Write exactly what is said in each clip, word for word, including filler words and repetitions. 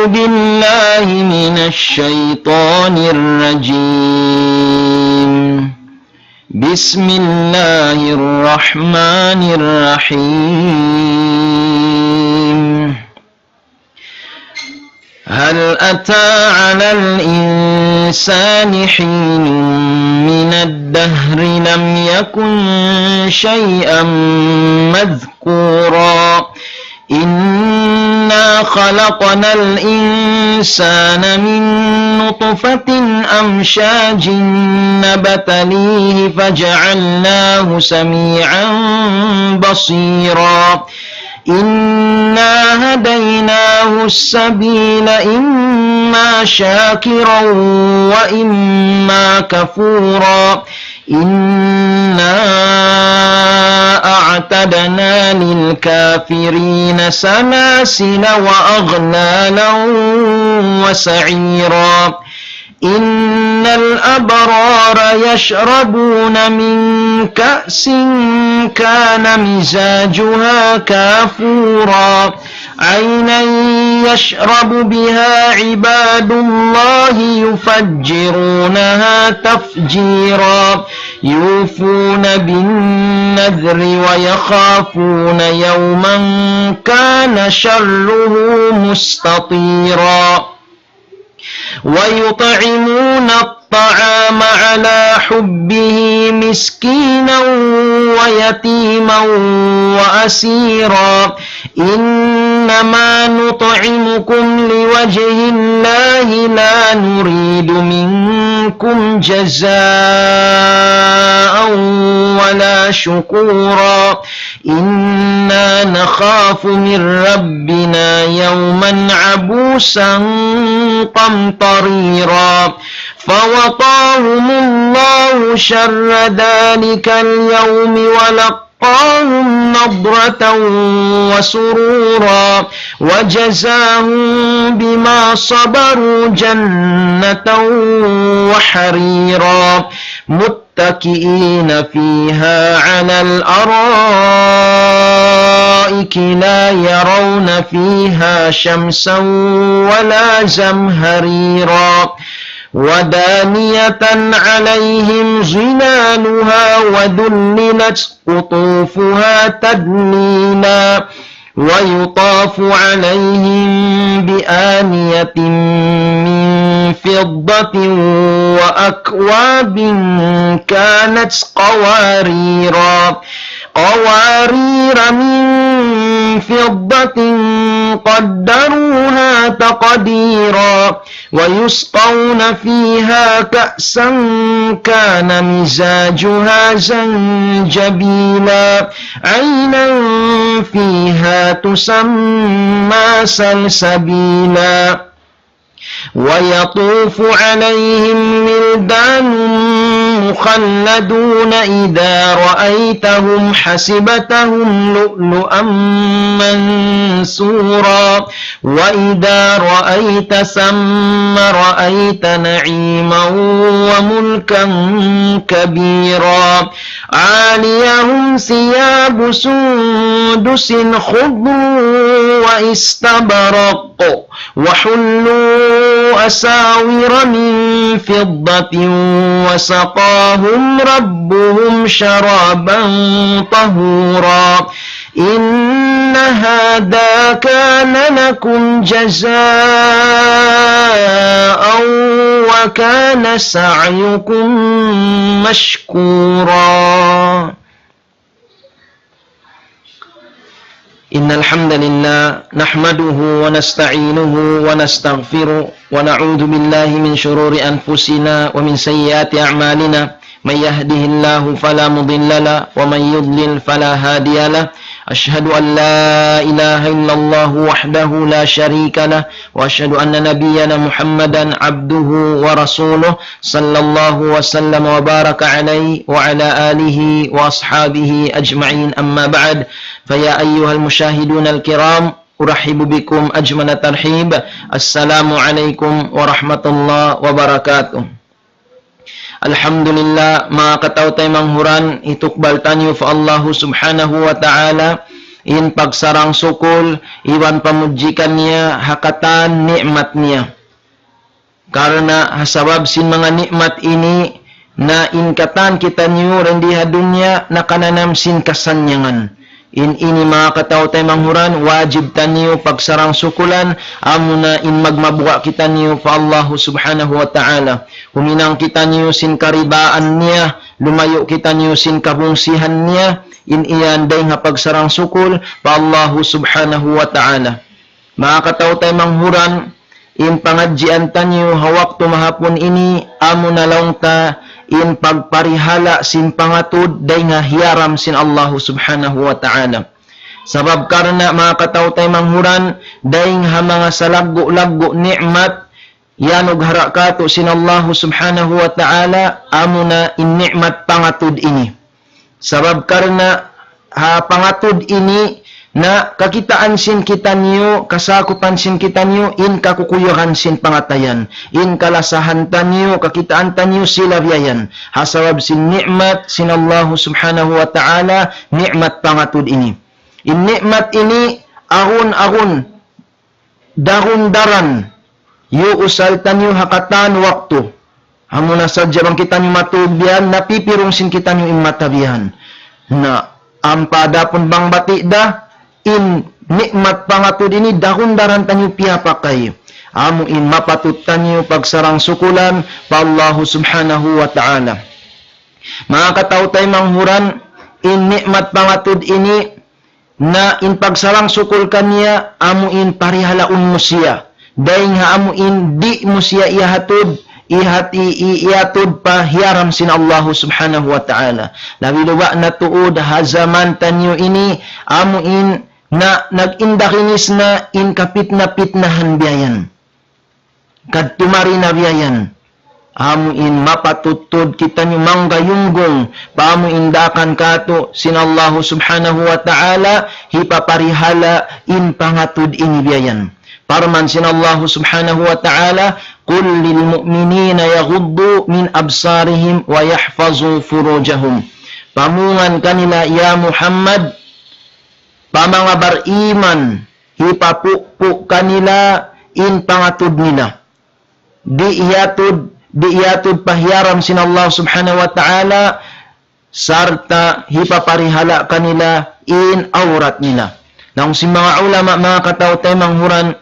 بالله من الشيطان الرجيم. بسم الله الرحمن الرحيم. هل أتى على الإنسان حين من الدهر لم يكن شيئا مذكورا. إنا خلقنا الإنسان من نطفة أمشاج نبتليه فجعلناه سميعا بصيرا. إنا هديناه السبيل إما شاكرا وإما كفورا. إنا أعتدنا للكافرين سلاسل وأغلالا وسعيرا. إن الأبرار يشربون من كأس كان مزاجها كافورا. عينا يشرب بها عباد الله يفجرونها تفجيرا. يوفون بالنذر ويخافون يوما كان شره مستطيرا. ويطعمون الطعام على حبه مسكينا ويتيما وأسيرا. إنما نطعمكم لوجه الله لا نريد منكم جزاء ولا شكورا. إنا نخاف من ربنا يوما عبوسا قمطريرا. فوقاهم الله شر ذلك اليوم ولقاهم نضرة وسرورا وجزاهم بما صبروا جنة وحريرا. متكئين فيها على الأرائك لا يرون فيها شمسا ولا زمهريرا. ودانية عليهم ظلالها وذللت قطوفها تذليلا. ويطاف عليهم بآنية من فضة وأكواب كانت قواريرا. قوارير من فضة قدروها تقديرا. ويسقون فيها كأسا كان مزاجها زنجبيلا. عينا فيها تسمى سلسبيلا. ويطوف عليهم ولدان مخلدون إذا رأيتهم حسبتهم لؤلؤا منثورا. وإذا رأيت ثم رأيت نعيما وملكا كبيرا. عاليهم ثياب سندس خضر واستبرق وحلوا أساور من فضة وسقاهم ربهم شرابا طهورا. إن هذا كان لكم جزاء وكان سعيكم مشكورا. إن الحمد لله نحمده ونستعينه ونستغفره ونعوذ بالله من شرور أنفسنا ومن سيئات أعمالنا. من يهده الله فلا مضل له ومن يضلل فلا هادي له. أشهد أن لا إله إلا الله وحده لا شريك له وأشهد أن نبينا محمدا عبده ورسوله صلى الله وسلم وبارك عليه وعلى آله وأصحابه أجمعين. أما بعد، فيا أيها المشاهدون الكرام، أرحب بكم أجمل الترحيب. السلام عليكم ورحمة الله وبركاته. Alhamdulillah, manga kataw-taymanghuran, hitukbal taniyu pa Allahu Subhanahu wa Ta'ala in pagsarang-sukul, iban pamudji kaniya ha katan ni'mat niya. Karna' ha sabab sin manga ni'mat ini, na in katan kitaniyu dayn di ha dunya nakananam sin kasannyangan. In ini manga kataw-taymanghuran, wajib taniyu pagsarang-sukulan, amuna in magmabuga' kitaniyu pa Allahu Subhanahu wa Ta'ala. Huminang kitaniyu sin karidaan niya, lumayu' kitaniyu sin kabungsihan niya, in iyan dayn ha pagsarang-sukul pa Allahu Subhanahu wa Ta'ala. Manga kataw-taymanghuran, in pangadjian taniyu ha waktu mahapun ini, amuna laung ta in pagparihala' sin pangatud dayn ha hiyaram sin Allahu Subhanahu wa Ta'ala. Sabab karna' manga kataw-taymanghuran, dayn ha manga salaggu'-laggu' ni'mat, iyanughara' kātu' sin Allahu Subhanahu wa Ta'ala, amuna in ni'mat pangatud ini. Sabab karna' ha pangatud ini, na kakitaan sin kitaniyu, kasakupan sin kitaniyu, in kakukuyugan sin pangatayan, in kalasahan taniyu, kakitaan taniyu sila biya' yan. Ha sabab sin ni'mat sin Allahu Subhanahu wa Ta'ala, ni'mat pangatud ini. In ni'mat ini, agun-agun, daran-daran, iyuusal taniyu ha katan waktu. Amuna sadja bang kitaniyu matug biya' yan, napipirung sin kitaniyu in mata biya' yan. Na, ampa adapun bang bati' da, in ni'mat pangatud ini daran-daran taniyu piyapakay. Amu in mapatut taniyu pagsarang-sukulan pa Allahu Subhanahu wa Ta'ala. Manga kataw-taymanghuran, in ni'mat pangatud ini, na in pagsarang-sukul kaniya, amu in parihalaun mu siya. Dayn ha amu in di' mu siya iyahatud, ihat-, i-, i-, iyatud pa hiyaram sin Allahu Subhanahu wa Ta'ala. Labi-labi na tuud ha jaman taniyu ini, amu in na nag-indakinis na in kapitna-pitnahan biya' yan. Kadtu mari na biya' yan. Amu in mapatut tuud kitaniyu manggayunggung, pa amu in daakan kātu' sin Allahu Subhanahu wa Ta'ala, hipaparihala' in pangatud ini biya' yan. Parman sin Allahu Subhanahu wa Ta'ala, قل للمؤمنين يغضوا من أبصارهم ويحفظوا فروجهم. Pamungan kanila, ya Muhammad, pa manga bariman, hipapukpuk kanila in pangatud nila. Di' iyatud, di' iyatud pa hiyaram sin Allah Subhanahu wa Ta'ala, sarta' hipaparihala' kanila in awrat nila. Laung sin manga ulama, manga kataw-taymanghuran,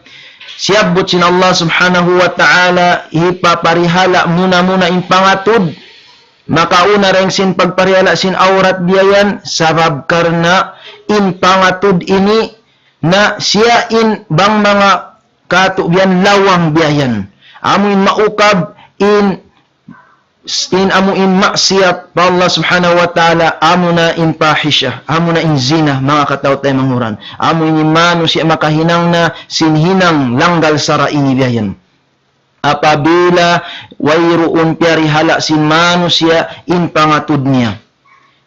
siyabbut sin Allah Subhanahu wa Ta'ala, hipaparihala' muna-muna in pangatud, makauna dayn sin pagparihala' sin awrat biya' yan, sabab karna' in pangatud ini na siya in bang manga katu' biya' yan lawang biya' yan. Amu in maukab in, in amu in maksiyat pa Allah Subhanahu wa Ta'ala, amu na in fahisha, amu na in zina, manga kataw-taymanghuran. Amu in manusiya' makahinang na sin hinang langgal sara' ini biya' yan. Apabila wayruun piyarihala' sin manusiya' in pangatud niya.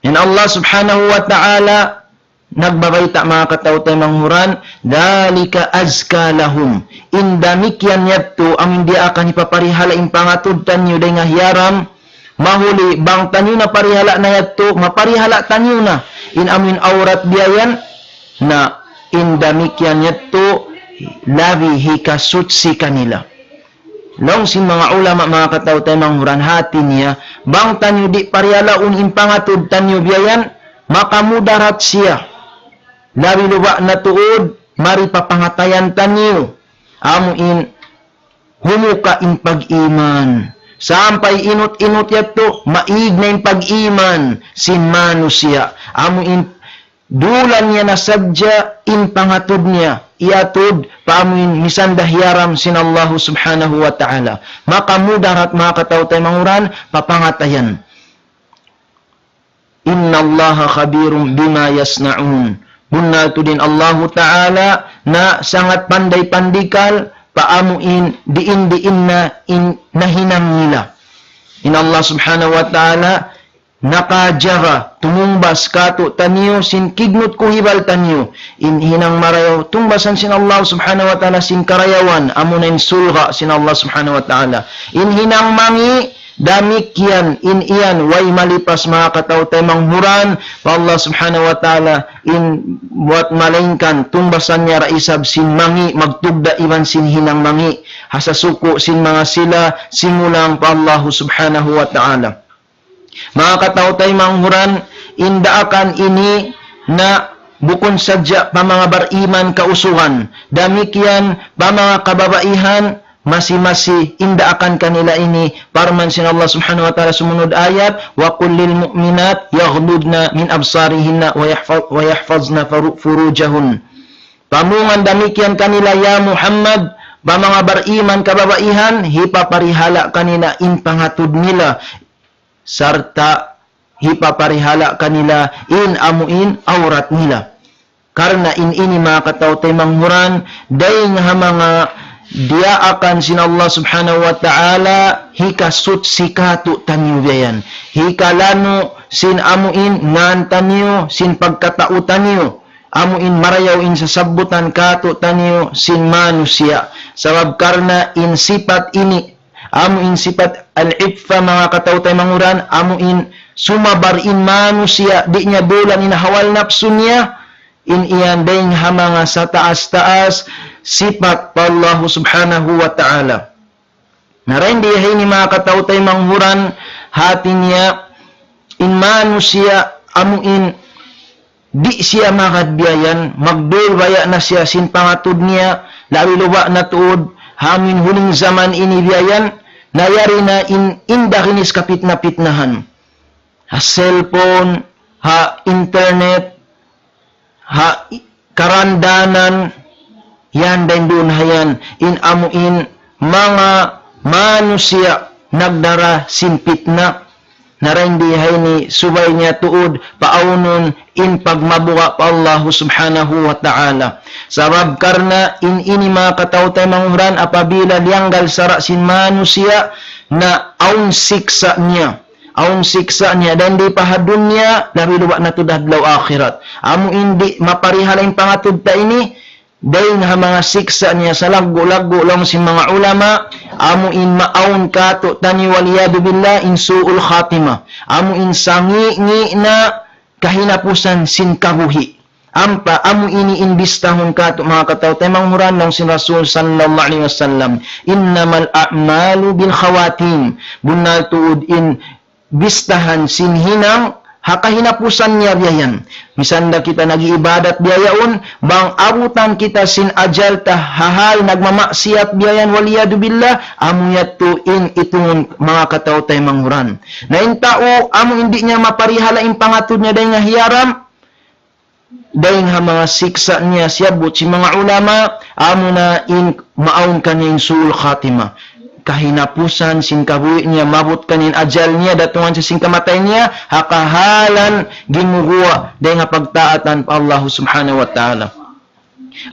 In Allah Subhanahu wa Ta'ala nagbabayta', manga kataw-taymanghuran, ذلك أزكى لهم. In damikkiyan yadtu, amu in diyaakan hipaparihala' in pangatud taniyu dayn ha hiyaram, mahuli bang taniyu na parihala' na yadtu, maparihala' taniyu na in amu in awrat biya' yan, na in damikkiyan yadtu labi hikasuchi kanila. Laung sin manga ulama, manga kataw-taymanghuran, hati niya, bang taniyu di' parihalaun in pangatud taniyu biya' yan, makamudarat siya. Labi-labi na tuud, mari pa pangatayan taniyu. Amu in humuka in pag-iman. Sampay inut-inut yadtu, maig na in pag-iman sin manusiya'. Amu in dulan niya na sadja in pangatud niya, iyatud pa amu in misan da hiyaram sin Allahu Subhanahu wa Ta'ala. Makamudarat, manga kataw-taymanghuran, pa pangatayan. إن الله خبير بما يصنعون. Bunnal tuud in Allahu Ta'ala na sangat panday pandikal pa amu in diin-diin na in nahinang nila. In Allah Subhanahu wa Ta'ala nakajaga, tumungbas kātu'niyu sin kignut kuhibal taniyu. In hinang marayaw, tungbasan sin Allah Subhanahu wa Ta'ala sin karayawan, amu na in surga' sin Allah Subhanahu wa Ta'ala. In hinang mangi', Damikkiyan in iyan, way malipas manga kataw-taymanghuran pa Allah Subhanahu wa Ta'ala, in buwat malaingkan, tungbasan niya da isab sin mangi', magtugda' iban sin hinang mangi', ha sasuku' sin manga sila, simulang pa Allah Subhanahu wa Ta'ala. Manga kataw-taymanghuran, in daakan ini na bukun sadja pa manga bariman kausugan, damikkiyan pa manga kababaihan, masi-masi in daakan kanila ini, parman sin Allah Subhanahu wa Ta'ala sumunud ayat, وقل للمؤمنات يغضضن من أبصارهن ويحفظ-، ويحفظن فرو-، فروجهن. Pamungan damikkiyan kanila ya Muhammad, pa manga bariman kababaihan, hipaparihala' kanila in pangatud nila, sarta' hipaparihala' kanila in amu in awrat nila. Karna' in ini manga kataw-taymanghuran, dayng ha manga diyaakan sin Allah Subhanahu wa Ta'ala, hikasuchi kātu'niyu biya' yan. Hikalanu' sin amu in ngān taniyu, sin pagkatau taniyu. Amu in marayaw in sasabbutan kātu'niyu sin manusiya'. Sabab karna' in sipat ini, amu in sipat al-iffa manga kataw-taymanghuran, amu in sumabar in manusiya', di' niya dulan in hawal napsu niya, in iyan dayng ha manga sataas-taas sipat pa Allahu Subhanahu wa Ta'ala. Na dayn di ha ini manga kataw-taymanghuran, hāti niya, in manusiya' amu in di' siya magad biya' yan, magdul baya' na siya sin pangatud niya, labi-labi na tuud, ha amu in huling jaman ini biya' yan, na yari na in, in daginis kapitna-pitnahan. Ha cellphone, ha internet, ha i-, karandanan, yan dayn duun ha yan, in amu in manga manusiya' nagdara sin pitna. Na dayn di ha ini subay niya tuud paawnun in pagmabuga' pa Allahu Subhanahu wa Ta'ala. Sabab karna' in ini manga kataw-taymanghuran apabila liyanggal sara' sin manusiya' na awn siksa' niya. Awn siksa' niya dayn di pa ha dunya, labi-labi na tuud ha adlaw akhirat. Amu in di' maparihala' in pangatud ta ini, dayn ha manga siksa' niya salaggu'-laggu' laung sin manga ulama, amu in maawn kātu'niyu wal iyadhu billah in su'ul khatima. Amu in sangi'-ngi' na kahinapusan sin kabuhi'. Ampa amu ini in bistahun kātu' manga kataw-taymanghuran laung sin Rasul sallallahu alayhi wasallam, إنما الأعمال بالخواتيم. Bunnal tuud in bistahan sin hinang ha kahinapusan niya biya' yan. Misan da kita nag-iibadat biya' yaun, bang abutan kita sin ajal ta ha hal nagmamaksiyat biya' yan, wal iyadhu billah, amu yadtu in itungun manga kataw-taymanghuran. Na in tau, amu in di' niya maparihala' in pangatud niya dayn ha hiyaram, dayn ha manga siksa' niya siyabbut sin manga ulama, amu na in maawn kaniya in su'ul khatima. Kahinapusan sin kabuhi' niya, maabut kaniya in ajal niya, datungan siya sin kamatay niya, ha kahalan gimuguwa' dayn ha pagtaatan pa Allahu Subhanahu wa Ta'ala.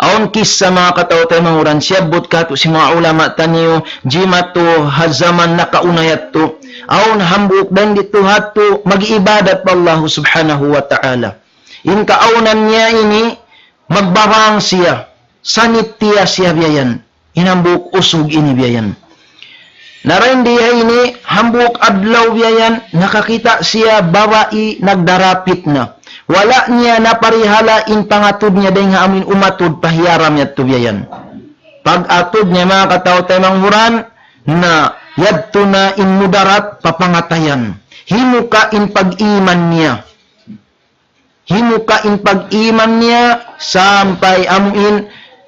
Awn kissa manga kataw-taymanghuran, siyabbut kātu' sin manga ulama taniyu, jimatu ha jaman nakauna yadtu. Awn hambuuk dayn didtu ha yadtu, mag-iibadat pa Allahu Subhanahu wa Ta'ala. In kaawnan niya ini, magbabang siya, sanit tiya siya biya' yan. In hambuuk usug ini biya' yan. Na dayn di ha ini, hambuuk adlaw biya' yan, nakakita' siya babai nagdara pitna. Wala' niya naparihala' in pangatud niya dayn ha amu in umatud pa hiyaram yadtu biya' yan. Pag-atud niya manga kataw-taymanghuran, na yadtu na in mudarat pa pangatayan. Himuka' in pag-iman niya. Himuka' in pag-iman niya sampay amu in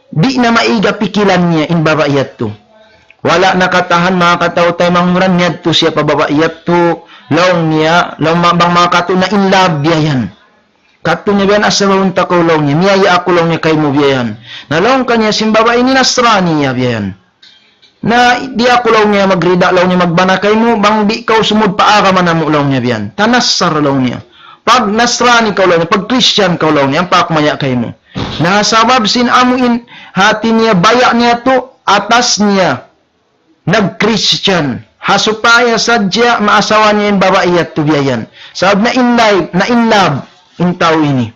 di' na maiga pikilan niya in babai yadtu. Wala' nakatahan manga kataw-taymanghuran, miyadtu siya pa babai yadtu, laung niya, laung ma-, bang manga katu' na in love biya' yan. Katu' niya biya' yan, asa baun ta kaw laung niya, miyaya' aku laung niya kaymu biya' yan. Na laung kaniya sin babai ini Nasrani ya biya' yan. Na di' aku laung niya magrida laung niya magbana kaymu, bang di' kaw sumud pa agama namu' laung niya biya' yan. Tanassar laung niya. Pag Nasrani kaw laung niya, pag Christian kaw laung niya, ampa aku maya' kaymu. Na sabab sin amu in hati niya baya' niya tu, atas niya nag-Christian. Ha supaya sadja maasawa niya in babai yadtu biya' yan. Sabab na in love, na in love in tau ini.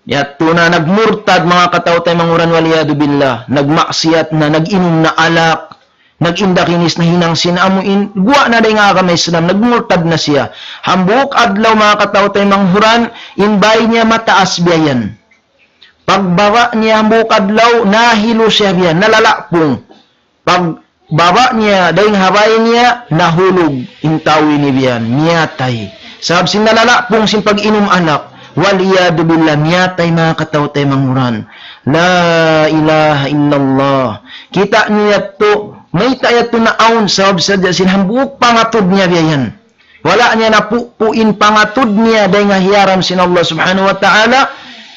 Yadtu na nagmurtad manga kataw-taymanghuran wal iyadhu billah. Nagmaksiyat na, nag-inum na alak. Nag-indakinis na hinang sin amu in, guwa' na dayn ha agama Islam, nagmurtad na siya. Hambuuk adlaw, manga kataw-taymanghuran, in bay niya mataas biya' yan. Pagbaba' niya hambuuk adlaw, nahilu siya biya' yan, nalalapung. Pagbaba' niya dayn ha bay niya, nahulug in tau ini biya' yan, miyatay. Sabab sin nalalapung sin pag-inum alak, wal iyadhu billah, miyatay, manga kataw-taymanghuran. La ilaha illallah. Kita' niyu yadtu, mayta' yadtu naawn, sabab sadja sin hambuuk pangatud niya biya' yan. Wala' niya napupu' in pangatud niya dayn ha hiyaram sin Allah Subhanahu wa Ta'ala,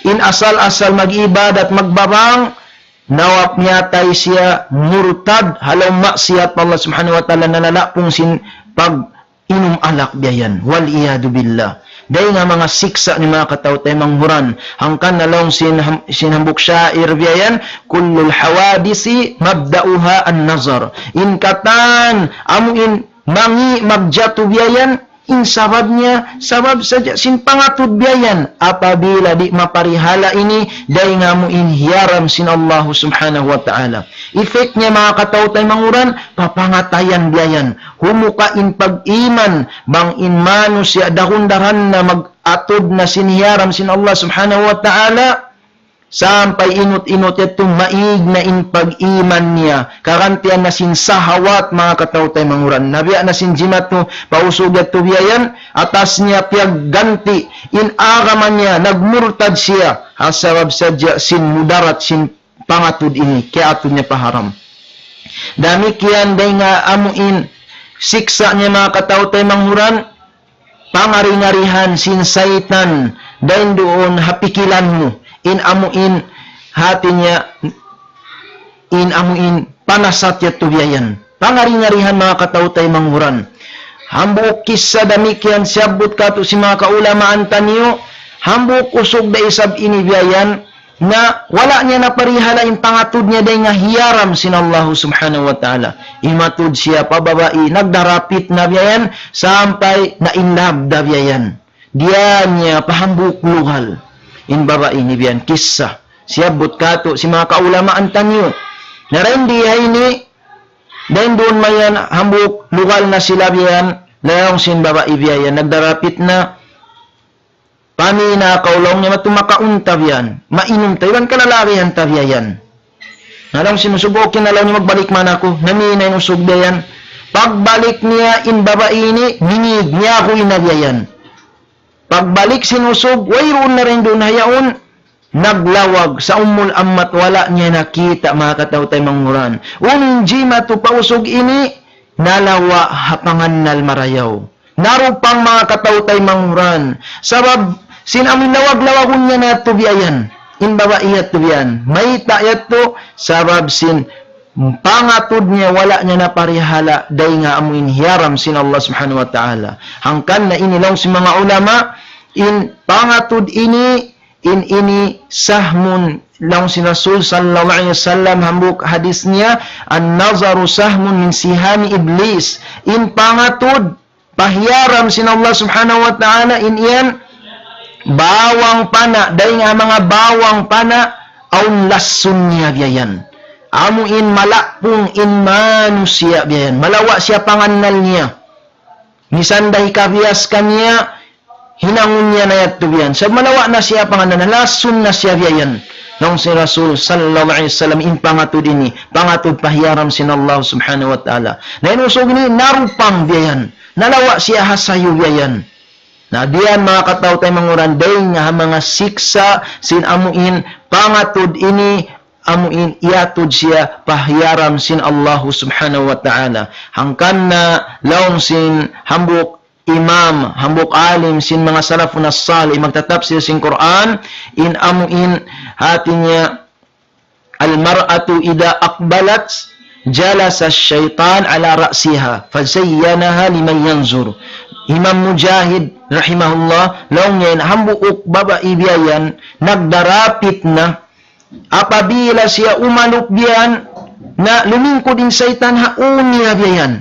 in asal-asal mag-ibadat, magbabang, nawap miyatay siya murtad, ha lawm maksiyat pa Allah Subhanahu wa Ta'ala, nalalapung sin pag-inum alak biya' yan. Wal iyadhu billah. Dayn ha manga siksa' ini, manga kataw-taymanghuran. Hangkan na laung sin ham-, sin hambuuk syair biya' yan, كل الحوادث مبدأها النظر. In katan, amu in mangi' magjatu biya' yan, in sabab niya, sabab sadja sin pangatud biya' yan. Apabila di' maparihala' ini, dayn ha amu in hiyaram sin Allah Subhanahu wa Ta'ala. Effect niya, manga kataw-taymanghuran, pa pangatayan biya' yan. Humuka in pag-iman, bang in manusiya' dahun daran na mag-atud na sin hiyaram sin Allah Subhanahu wa Ta'ala, sampay inut-inut yadtu maig na in pag-iman niya, kagantian na sin sahawat, manga kataw-taymanghuran. Na biya' na sin jimatu, pa usug yadtu biya' yan, atas niya piyagganti in agama niya, nagmurtad siya, ha sabab sadja sin mudarat sin pangatud ini, kiyaatud niya pa haram. Damikkiyan dayn ha amu in siksa' niya, manga kataw-taymanghuran, pangari-ngarihan sin saytan, dayn duun ha pikilan mu, in amu in hati niya, in amu in panasat yadtu biya' yan. Pangari-ngarihan, manga kataw-taymanghuran. Hambuuk kissa damikkiyan siyabbut kātu' sin manga kaulamaan taniyu, hambuuk usug da isab ini biya' yan, na wala' niya naparihala' in pangatud niya dayn ha hiyaram sin Allahu Subhanahu wa Ta'ala. Imatud siya pa babai, nagdarapit na biya' yan, sampay na in love da biya' yan. Diya niya pa hambuuk lugal. In babai ini biya' yan kissa. Siyabbut kātu' sin manga kaulamaan taniyu. Na dayn di ha ini, dayn duun mayan hambuuk lugal na sila biya' yan, laung sin babai biya' yan, nagdarapit na, pamina kaw laung niya, matu makaun ta biya' yan, mainum ta, iban kalalagihan ta biya' yan. Na laung sin usug, okay na laung niya, magbalik man aku, namina in usug biya' yan. Pagbalik niya in babai ini, mingig, miyaguy na biya' yan. Pagbalik sin usug, wayruun na dayn duun ha yaun, naglawag sa Ummul Ammat, wala' niya nakita', manga kataw-taymanghuran. Unu in jimatu pa usug ini, nalawa' ha pangannal marayaw. Narupang, manga kataw-taymanghuran. Sabab, sin amu in lawag-lawagun niya na yadtu biya' yan. In babai yadtu biya' yan. Mayta' yadtu, sabab sin pangatud niya wala' niya naparihala' dayn ha amu in hiyaram sin Allah Subhanahu wa Ta'ala. Hangkan na ini laung sin manga ulama, in pangatud ini, in ini sahmun, laung sin Rasul sallallahu alayhi wasallam, hambuuk hadis niya, النظر سهم من سهام إبليس. In pangatud, pa hiyaram sin Allah Subhanahu wa Ta'ala, in yan bawang pana', dayn ha manga bawang pana', awn lassun niya biya' yan. Amu in malapung in manusiya' biya' yan. Malawa' siya pangannal niya. Misan da hikabiyas kaniya, hinangun niya na yadtu biya' yan. Sabab malawa' na siya pangannal, lassun na siya biya' yan. Laung sin Rasul sallallahu alayhi wasallam, in pangatud ini, pangatud pa hiyaram sin Allah Subhanahu wa Ta'ala. Na in usug ini, narupang biya' yan. Nalawa' siya ha sayu biya' yan. Na diyan, manga kataw-taymanghuran, dayn ha manga siksa' sin amu in pangatud ini, amu in iyatud siya pa hiyaram sin Allah Subhanahu wa Ta'ala. Hangkan na laung sin hambuuk imam, hambuuk alim sin manga salafun as-salih, magtatapsir sin Qur'an, in amu in hati niya, المرأة إذا أقبلت جلس الشيطان على رأسها فزينها لمن ينظر. Imam Mujahid rahimahullah, laung niya in hambuuk babai biya' yan, nagdarapit na, apabila siya umalup biya' yan, na lumingkud in saytan ha ū niya biya' yan.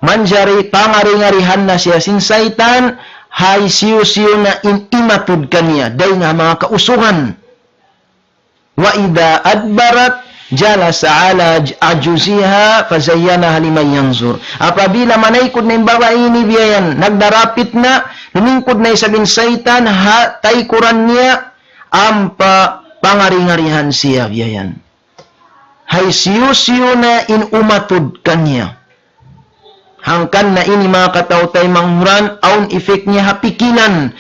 Manjari pangari-ngarihan na siya sin saytan, hisiyu-siyu na in imatud kaniya, dayn ha manga kausugan. وإذا أدبرت جلس على عجوزها فزينها لمن ينظر. Apabila manaykud na in babai ini biya' yan, nagdarapit na, lumingkud na isab in saytan ha taykuran niya, ampa pangari-ngarihan siya biya' yan. Hisiyu-siyu na in umatud kaniya. Hangkan na ini manga kataw-taymanghuran, awn effect niya ha pikilan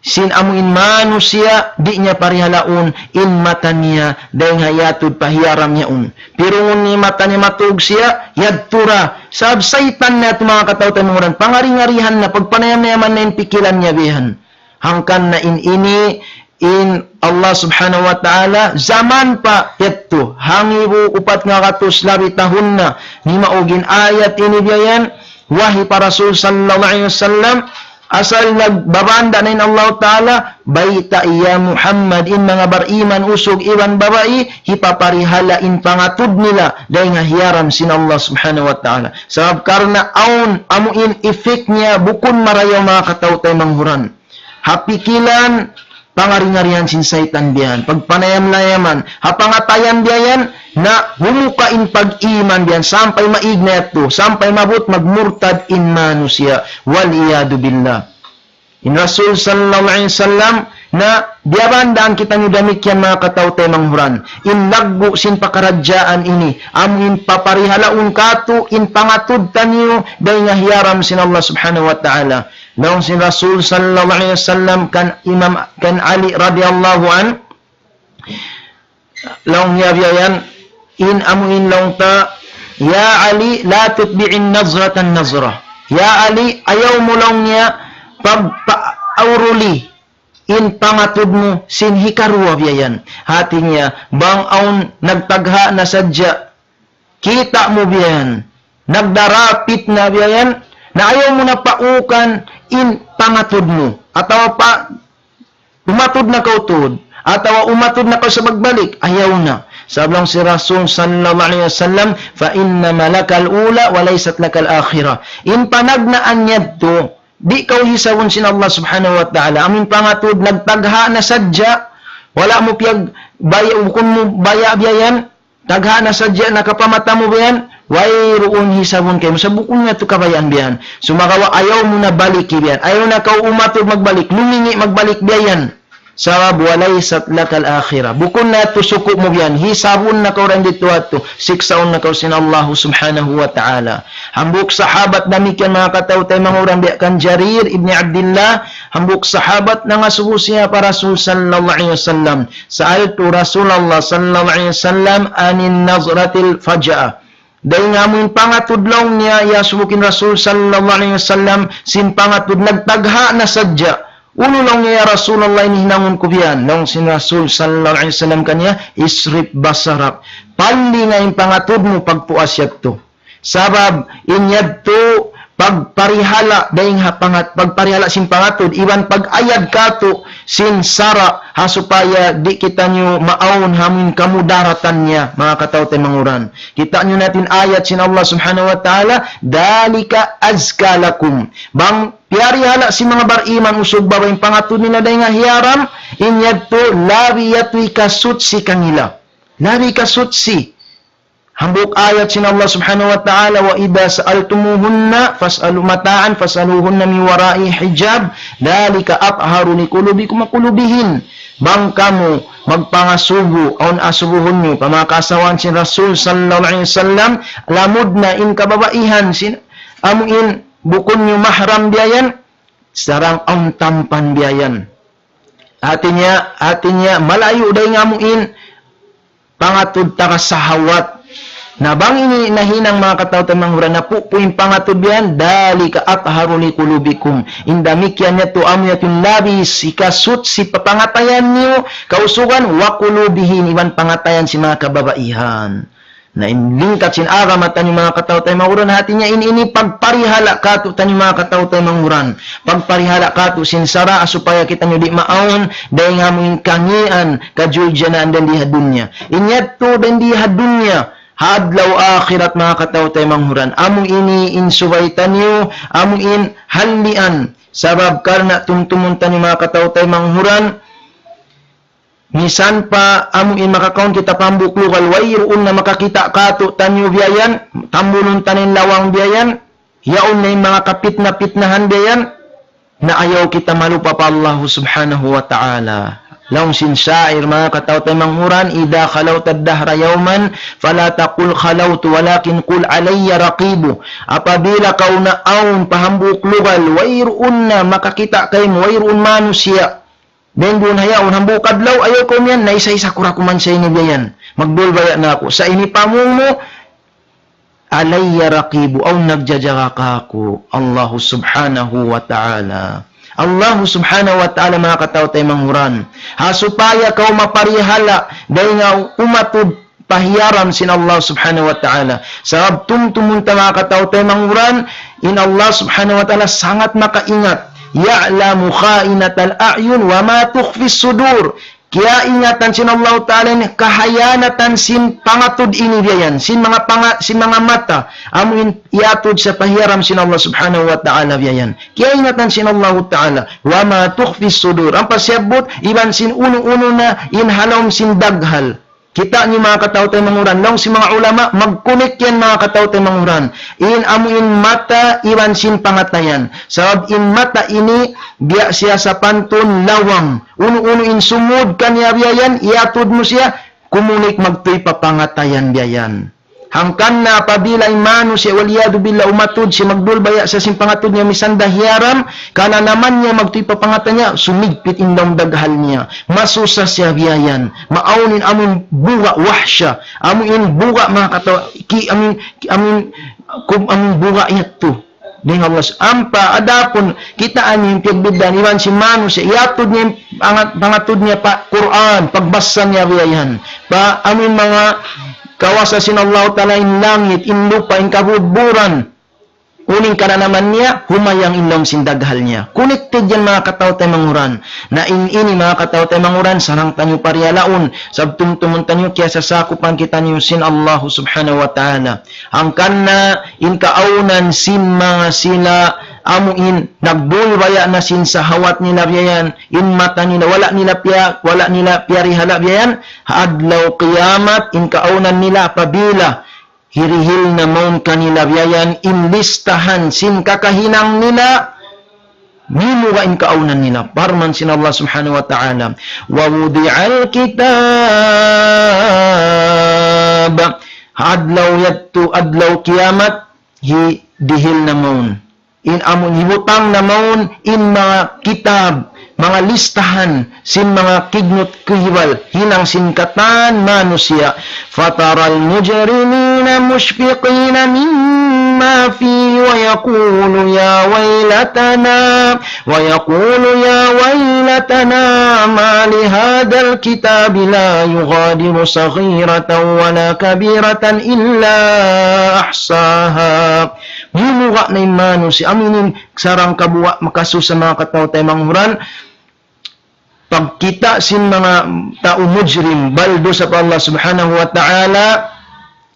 sin amu in manusiya', di' niya parihalaun in mata niya, dayn ha iyatud pa hiyaram yaun. Pirungun niya mata niya matug siya, yadtu ra. Sabab saytan na yadtu manga kataw-taymanghuran, pangari-ngarihan na, pagpanayam-nayaman na in pikilan niya bihan. Hangkan na in ini, in Allah Subhanahu wa Ta'ala, jaman pa yadtu, hangibu upat ngagatus labi tahun na, nimaug in ayat ini biya' yan, wahi pa Rasul sallallahu alayhi wasallam, asal nagbabanda' na in Allah Ta'ala, baytai ya Muhammad, in manga bariman usug iban babai, hipaparihala' in pangatud nila, dayn ha hiyaram sin Allah Subhanahu wa Ta'ala. Sabab karna' awn, amu in effect niya, bukun marayaw manga kataw-taymanghuran. Ha pikilan, pangari-ngarihan sin saytan biya' yan. Pagpanayam-nayaman, ha pangatayan biya' yan, na humuka in pag-iman biya' yan, sampay maig na yadtu, sampay maabut magmurtad in manusiya'. والعياذ بالله. In Rasul sallallahu alayhi wasallam, na biyabandaan kitaniyu damikkiyan manga kataw-taymanghuran. In laggu' sin pakaradjaan ini, amu in paparihalaun katu', in pangatud taniyu, dayn ha hiyaram sin Allah Subhanahu wa Ta'ala. Laung sin Rasul sallallahu alayhi wasallam kan Imam, kan Ali radiyallahu anhu, laung niya biya' yan, in amu in laung ta, "Ya Ali, لا تتبع النظرة النظرة." Ya Ali, ayaw mu laung niya, pagpauruli, in pangatud mu, sin hikaruwa biya' yan. Hati niya, bang awn nagtagha' na sadja, kita' mu biya' yan, nagdarapit na biya' yan, na ayaw mu na paukan in pangatud mu, atawa pa, umatud na kaw tuud, atawa umatud na kaw sa magbalik, ayaw na. Sabab laung sin Rasul sallallahu alayhi wasallam, فإنما لك الأولى وليست لك الآخرة. In panagnaan yadtu, di' kaw hisabun sin Allah Subhanahu wa Ta'ala. Amu in pangatud, nagtagha' na sadja, wala' mu piyag-, baya', bukun mu baya' biya' yan, tagha' na sadja nakapamata mu biya' yan, wayruun hisabun kaymu. Sa' bukun niya tu kabayaan biya' yan. Sumagawa' ayaw mu na baliki biya' yan. Ayaw na kaw umatud magbalik, lumingi' magbalik biya' yan. Sabab وليست لك الآخرة. Bukun na tu suku' mu biya' yan. Hisabun na kaw dayn didtu yadtu. Siksaun na kaw sin Allah Subhanahu wa Ta'ala. Hambuuk sahabat damikkiyan manga kataw-taymanghuran biya' kan Jarir ibn Abdillah. Hambuuk sahabat nangasubu siya pa Rasul sallallahu alayhi wasallam. Sa'altu Rasulullah sallallahu alayhi wasallam عن النظرة الفجأة. Dayn ha amu in pangatud laung niya, iyasubu ku in Rasul sallallahu alayhi wasallam, sin pangatud nagtagha' na sadja. Unu laung niya, "Ya Rasulullah, in hinangun ku biya' yan." Laung sin Rasul sallallahu alayhi wasallam kaniya, "اصرف بصرك." Palinga in pangatud mu pagpuas yadtu. Sabab, in yadtu, pagparihala' dayn ha pangat-, pagparihala' sin pangatud, iban pag-ayad katu' sin sara', ha supaya di' kitaniyu maawn ha amu in kamudaratan niya, manga kataw-taymanghuran. Kita' niyu na in ayat sin Allah Subhanahu wa Ta'ala, ذلك أزكى لكم. Bang piyarihala' sin manga bariman usug babai in pangatud nila dayn ha hiyaram, in yadtu labi yadtu hikasuchi kanila. Labi hikasuchi. Hambuuk ayat sin Allah Subhanahu wa Ta'ala, وإذا سألتموهن فاسألوا، متاعا فاسألوهن من وراء حجاب، ذلك أطهر لقلوبكم وقلوبهن. Bang kamu magpangasubu, awn asubuhun niyu, pa manga kaasawahan sin Rasul sallallahu alayhi wasallam, lamud na in kababaihan sin, amu in bukun niyu mahram biya' yan, sarang awn tampan biya' yan. Hati niya, hati niya, malayu' dayn ha amu in pangatud taga sahawat. Na bang ini nahinang manga kataw-taymanghuran, napupu' in pangatud biya' yan, ذلك أطهر لقلوبكم. In damikkiyan yadtu amu yadtu in labi hikasuchi pa pangatayan niyu, kausugan, وقلوبهن, iban pangatayan sin manga kababaihan. Na in lingkat sin agama taniyu manga kataw-taymanghuran, hati niya in ini pagparihala' katu' taniyu manga kataw-taymanghuran. Pagparihala' katu' sin sara' supaya kitaniyu di' maawn dayn ha amu in kangīan, kajuljanaan dayn di ha dunya. In yadtu dayn di ha dunya, ha adlaw akhirat manga kataw-taymanghuran. Amu ini in subay taniyu, amu in hallian. Sabab karna' tumtumun taniyu manga kataw-taymanghuran, Misan pa amu in makakaun kita pa hambuuk lugal, wayruun na makakita' kātu'niyu biya' yan, tambulun ta na in lawang biya' yan, yaun na in manga kapitna-pitnahan biya' yan, na ayaw kita malupa pa Allah subhanahu wa ta'ala. Laung sin syair, manga kataw-taymanghuran, إذا خلوت الدهر يوما فلا تقل خلوت ولكن قل علي رقيب. Apabila kaw naawn pa hambuuk lugal, wayruun na makakita' kaymu, wayruun manusiya'. Dayn duun ha yaun hambuuk adlaw, ayaw kaw miyan, na isa-isa ku ra kuman sa ini biya' yan. Magdulbaya' na aku. Sa' ini pamung mu, علي رقيب, awn nagjajaga kāku', Allahu subhanahu wa ta'ala. Allahu subhanahu wa ta'ala, manga kataw-taymanghuran. Ha supaya kaw maparihala', dayn ha umatud pa hiyaram sin Allah subhanahu wa ta'ala. Sabab tumtumun ta, manga kataw-taymanghuran, in Allah subhanahu wa ta'ala sangat makaingat. يعلم خائنة الأعين وما تخفي الصدور. Kiyaingatan sin Allahu Ta'ala in kahayanatan sin pangatud ini biya' yan, sin manga panga-, sin manga mata, amu in iyatud sa pa hiyaram sin Allah Subhanahu wa Ta'ala biya' yan. Kiyaingatan sin Allahu Ta'ala, وما تخفي الصدور. Ampa siyabbut, iban sin unu-unu na in ha lawm sin daghal. Kita' niyu manga kataw-taymanghuran, laung sin manga ulama, mag-connect yan manga kataw-taymanghuran. In amu in mata iban sin pangatayan. Sabab in mata ini, biya' siya sapantun lawang. Unu-unu in sumud kaniya biya' yan, iyatud mu siya, kumunik magtuy pa pangatayan biya' yan. Hangkan na apabila in manusiya', والعياذ بالله, umatud siya, magdulbaya' siya sin pangatud niya misan da hiyaram, kananaman niya magtuy pa pangatayan niya, sumigpit in lawm daghal niya. Masusa siya biya' yan. Maawn in amu in buga' wahsha. Amu in buga' manga kataw-, ki-, amu in, amu in, kub-, amu in buga' yadtu. Dayn ha Allah. Ampa adapun kita' ini in piyagbiddaan iban sin manusiya', iyatud niya in pangat-, pangatud niya pa Qur'an, pagbasa niya biya' yan. Pa amu in manga kawasa sin Allah Ta'ala, in langit, in lupa', in kabudburan. Unu in kananaman niya, humayang in lawm sin daghal niya. Connected yan manga kataw-taymanghuran. Na in ini manga kataw-taymanghuran, sarang taniyu parihalaun, sabab tumtumun taniyu, kiyasasakupan kitaniyu sin Allah Subhanahu wa Ta'ala. Hangkan na in kaawnan sin manga sila amu in nagdulbaya' na sin sahawat nila biya' yan, in mata nila, wala' nila piya-, wala' nila piyarihala' biya' yan, ha adlaw kiyamat, in kaawnan nila apabila hirihil na mawn kanila biya' yan, in listahan sin kakahinang nila, mimuga' in kaawnan nila. Parman sin Allah Subhanahu wa Ta'ala, ووضع الكتاب. Ha adlaw yadtu, adlaw kiyamat, hi-, dihil na mawn. In amun hibutang na mawn, in manga kitab, manga listahan, sin manga kignut kuhibal, hinang sin katan manusiya'. فترى المجرمين مشفقين مما فيه ويقول يا ويلتنا ويقول يا ويلتنا ما لهذا الكتاب لا يغادر صغيرة ولا كبيرة إلا أحصاها. Mimuga' na in manusiya', amu ini in sarang kabuga' makasusa manga kataw-taymanghuran. Pagkita' sin manga tau mujrim, baldusa pa Allah Subhanahu wa Ta'ala,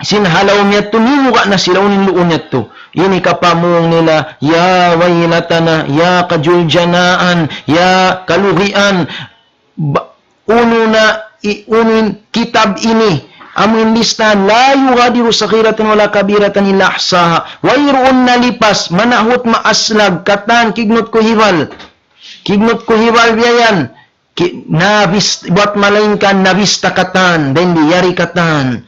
sin ha lawm yadtu, mimuga' na sila unu in luun yadtu. Ini kapamung nila, يا ويلتنا, ya kajuljanaan, ya kalugian. Ba-, unu na, i-, unu in kitab ini, amu in listahan, لا يغادر صغيرة ولا كبيرة إلا أحصاها. Wayruun nalipas, manahut maaslag, katan, kignut kuhibal. Kignut kuhibal biya' yan. Ki-, nabis-, buat malaingkan nabista katan, dayn di yari katan.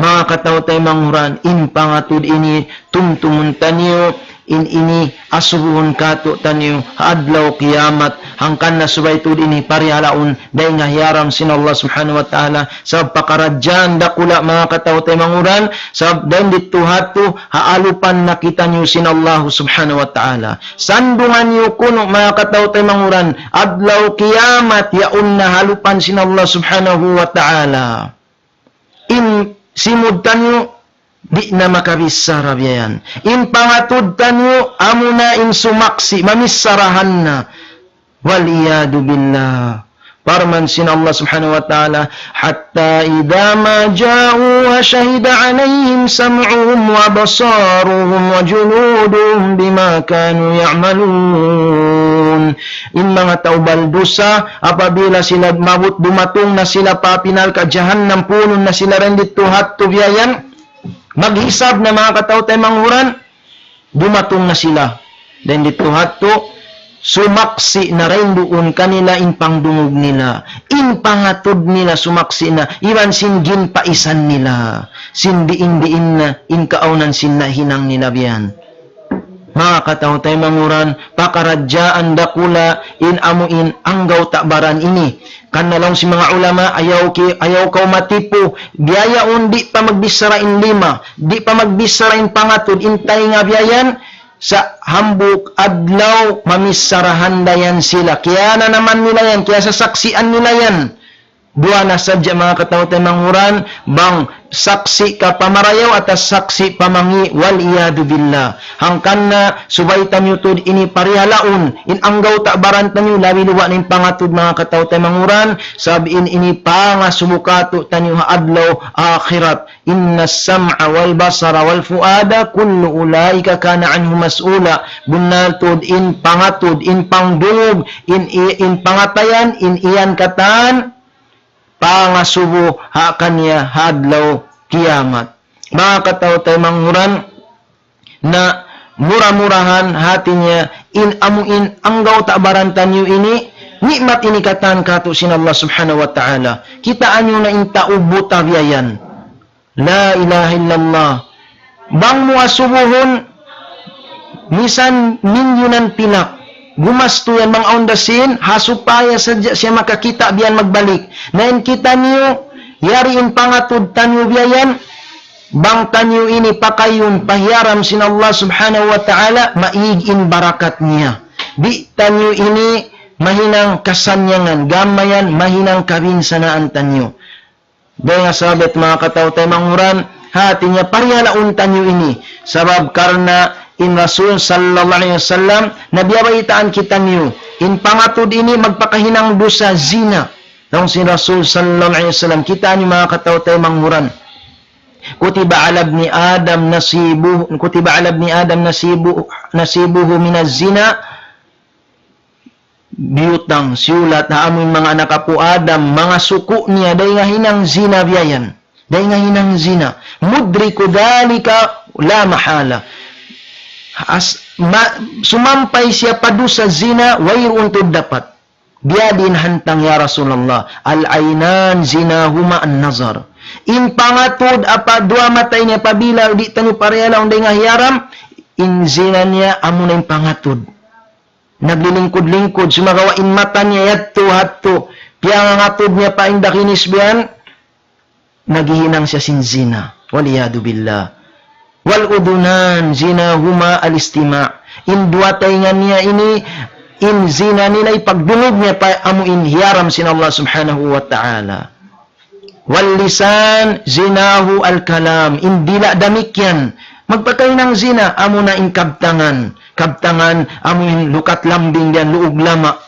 Manga kataw-taymanghuran, in pangatud ini tumtumun taniyu, in ini asubuhun kātu'niyu ha adlaw kiyamat, hangkan na subay tuud ini parihalaun, dayn ha hiyaram sin Allah Subhanahu wa Ta'ala, sabab pakaradjaan dakula' manga kataw-taymanghuran, sabab dayn didtu ha yadtu, haalupan na kitaniyu sin Allah Subhanahu wa Ta'ala. Sandungan niyu kunu' manga kataw-taymanghuran, adlaw kiyamat, yaun na ha alupan sin Allah Subhanahu wa Ta'ala. In simud taniyu, di' na makabichara biya' yan. In pangatud taniyu, amuna in sumaksi', mamicharahan na. والعياذ بالله. Parman sin Allah Subhanahu wa Ta'ala, حتى إذا ما جاءوها شهد عليهم سمعهم وأبصارهم وجلودهم بما كانوا يعملون. In manga tau baldusa, apabila sila maabut dumatung na sila pa api narka' jahannam, punun na sila dayn didtu ha yadtu biya' yan. Maghisab na manga kataw-taymanghuran, dumatung na sila. Dayn didtu ha yadtu, sumaksi' na dayn duun kanila in pangdungug nila. In pangatud nila sumaksi' na, iban sin ginpaisan nila. Sin diin-diin na, in kaawnan sin nahinang nila biya' yan. Manga kataw-taymanghuran, pakaradjaan dakula' in amu in anggawta' baran ini. Karna' laung sin manga ulama, ayaw ki-, ayaw kaw matipu, biya' yaun di' pa magbichara in lima, di' pa magbichara in pangatud, in taynga biya' yan, sa' hambuuk adlaw mamichara handa yan sila. Kiyananaman nila yan, kiyasasaksian nila yan. Duwa na sadja manga kataw-taymanghuran, bang saksi' ka pa marayaw atawa saksi' pa mangi', wal iyadhu billah. Hangkan na subay taniyu tuud ini parihalaun, in anggawta' baran taniyu, labi luba' na in pangatud manga kataw-taymanghuran, sabab in ini pangasubu kātu'niyu ha adlaw akhirat. إن السمع والبصر والفؤاد كل أولئك كان عنه مسؤولا. Bunnal tuud in pangatud, in pangdungug, in, in pangatayan, in iyan katan, pangasubu ha kaniya ha adlaw kiyamat. Manga kataw-taymanghuran, na mura-murahan hati niya in amu in anggawta' baran taniyu ini, ni'mat ini katan kātu' sin Allah Subhanahu wa Ta'ala. Kitaa niyu na in tau buta biya' yan. La ilaha illallah. Bang mu asubuhun, misan milyunan pilak. Gumastu yan bang awn da sīn, ha supaya sadja siya makakita' biya' yan magbalik. Na in kitaniyu, yari in pangatud taniyu biya' yan, bang taniyu ini pakayun pa hiyaram sin Allah Subhanahu wa Ta'ala, maig in barakat niya. Di' taniyu ini mahinang kasannyangan, gam mayan mahinang kabinsanaan taniyu. Dayn ha sabab manga kataw-taymanghuran, hati niya parihalaun taniyu ini. Sabab karna' in Rasul sallallahu alayhi wasallam, nabiyabaytaan kitaniyu, in pangatud ini magpakahinang dusa zina. Laung sin Rasul sallallahu alayhi wasallam, kitaa niyu manga kataw-taymanghuran. كتب على ابن آدم نصيبه، كتب على ابن آدم نصيبه، نصيبه من الزنا. Biyutang, siyulat ha amu in manga anak apu' Adam, manga suku' niya, dayn ha hinang zina biya' yan. Dayn ha hinang zina. مدرك ذلك لا محالة. As-, ma-, sumampay siya pa dusa zina, wayruun tuud dapat. Biya' diin hantang ya Rasulullah. العينان زناهما النظر. In pangatud apa duwa mata ini apabila di' taniyu parihalaun dayn ha hiyaram, in zina niya amuna in pangatud. Naglilingkud-lingkud, sumagawa' in mata niya yadtu, hadtu. Piyangangatud niya pa inda kinis biya' yan, naghihinang siya sin zina. والعياذ بالله. والأذنان زناهما الاستماع. In duwa taynga niya ini, in zina nila in pagdungug niya pa amu in hiyaram sin Allah Subhanahu wa Ta'ala. واللسان زناه الكلام. In dila' damikkiyan. Magpakahinang zina, amuna in kabtangan. Kabtangan, amu in lukat lambing biya' yan, luug lama'.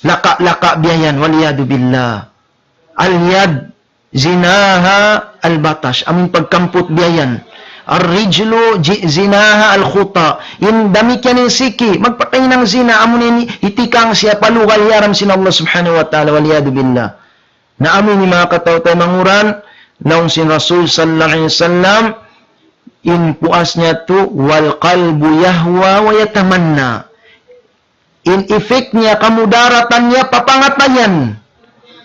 Laka'-laka' biya' yan, والعياذ بالله. اليد زناها البطش. Amu in pagkamput biya' yan. الرجل ج-، زناها الخطى. In damikkiyan in siki, magpakahinang zina, amu in hitikang siya pa lugal hiyaram sin Allah Subhanahu wa Ta'ala, والعياذ بالله. Na amu ini manga kataw-taymanghuran, laung sin Rasul sallallahu alayhi wasallam, in puas niya tu, والقلب يهوى ويتمنى. In effect niya, kamudaratan niya pa pangatayan.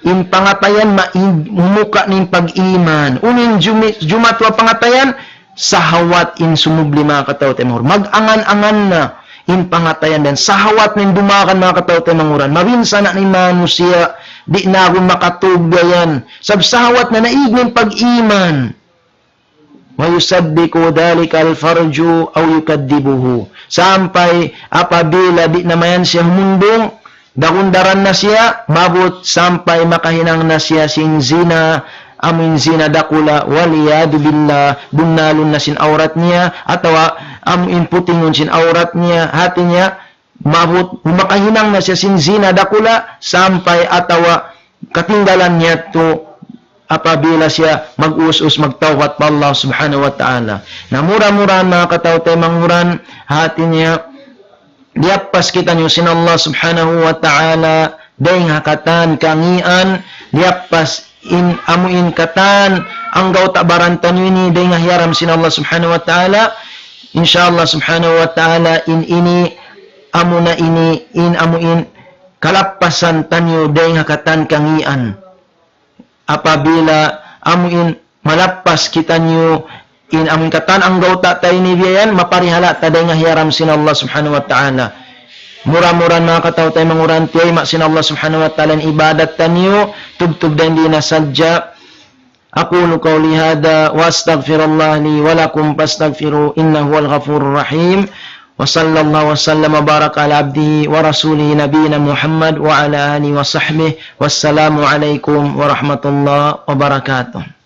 In pangatayan, ma-, in, humuka' na in pag-iman. Unu in jumi-, jumatu ha pangatayan, sahawat in sumubli manga kataw-taymanghuran. Mag-angan-angan na in pangatayan dayn. Sahawat na in dumagan manga kataw-taymanghuran. Mabinsana' na in manusiya', di' na agun makatug biya' yan. Sabab sahawat na naig na in pag-iman. ويصدق ذلك الفرج أو يكذبه. Sampay apabila di' na mayan siya humundung, dagundaran na siya, maabut sampay makahinang na siya sin zina, amu in zina dakula', والعياذ بالله, bunnalun na sin awrat niya, atawa amu in putingun sin awrat niya, hati niya, maabut, makahinang na siya sin zina dakula', sampay atawa katinggalan niya tu apabila siya mag-us-us magtawbat pa Allah Subhanahu wa Ta'ala. Na mura-murahan manga kataw-taymanghuran, hati niya, liyappas kitaniyu sin Allah Subhanahu wa Ta'ala dayng ha katan kangīan, liyappas in amu in katan anggawta' baran taniyu ini dayng ha hiyaram sin Allah Subhanahu wa Ta'ala. Insya Allah Subhanahu wa Ta'ala, in ini, amuna ini, in amu in kalappasan taniyu dayng ha katan kangīan. Apabila amu in malappas kitaniyu in amu in katan anggawta' ta ini biya' yan, maparihala' ta dayng ha hiyaram sin Allah Subhanahu wa Ta'ala. Mura-murahan, manga kataw-taymanghuran, tiyayma' sin Allah Subhanahu wa Ta'ala in ibadat taniyu, tubtub dayn di na sadja. أقول قولي هذا وأستغفر الله لي ولكم فاستغفروه إنه هو الغفور الرحيم. وصلى الله وسلم وبارك على عبده ورسوله نبينا محمد وعلى آله وصحبه. والسلام عليكم ورحمة الله وبركاته.